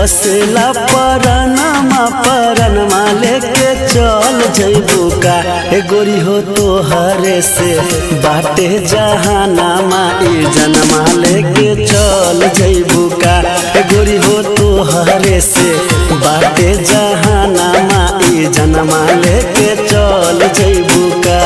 बसला परनमा परनमा लेके चल जइबू का। ए गोरी हो तोहरे से बाटे जहानामा ई जनमा लेके चल जइबू का। ए गोरी हो तोहरे से बाटे जहानामा ई जनमा लेके चल जइबू का।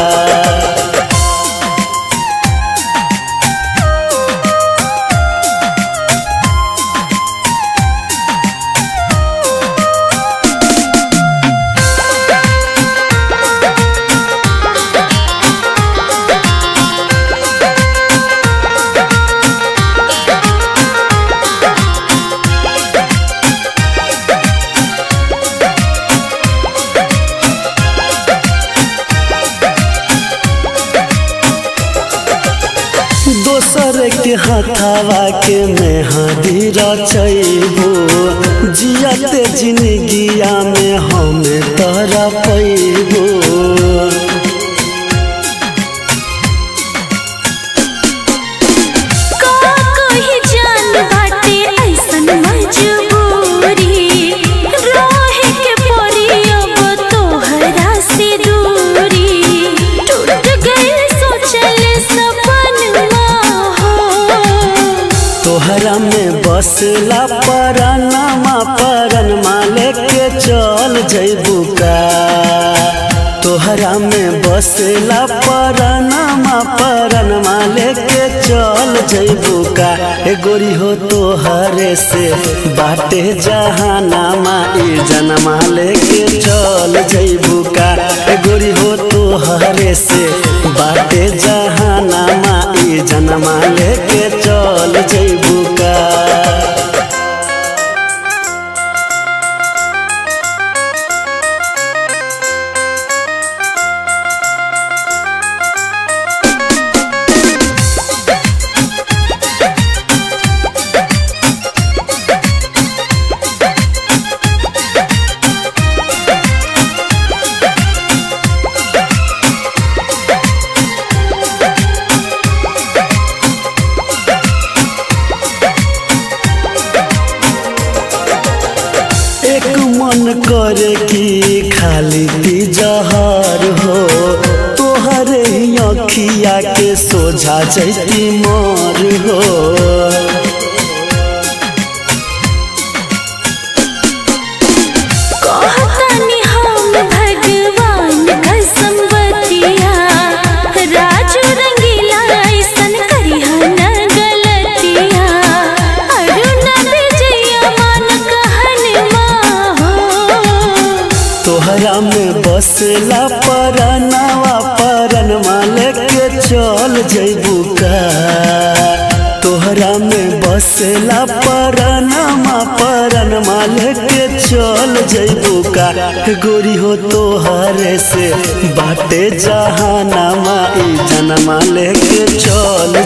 दोसर के हथावा के मेहंदी रचैबू, जियते जिंदगिया में हम तोरा पैबू। का कही जान बाटे ऐसन मजबूरी, रहे के पड़ी अब तोहरा से दूरी। टूट गइल सोचल सपनवा हो। तोहरा में बसला परनमा परनमा लेके चल जइबू का। तोहरा में बसला परनमा परनमा लेके चल जइबू का। ए गोरी हो तोहरे से बाटे जहानामा ई जनमा लेके चल जइबू का। ए गोरी हो तोहरे से बाटे जहानामा ई जनमा लेके चल जइबू का। एक मन करे कि खाली ती जहर हो, तोहरे ही अखिया के सोझा जैती मोर हो। कहतानी हम भगवान कसम बतिया, राजू रंगीला ऐसन करिहा न गलतिया। अरुण विजया मान कहनवा हो। तोहरा में बसला परनवा परनमा लेके चल जइबू का। तोहरा में बसला परनमा परनमा लेके चल जइबू का। गोरी हो तोहरे से बाटे जहानामा ई जनमा लेके चल।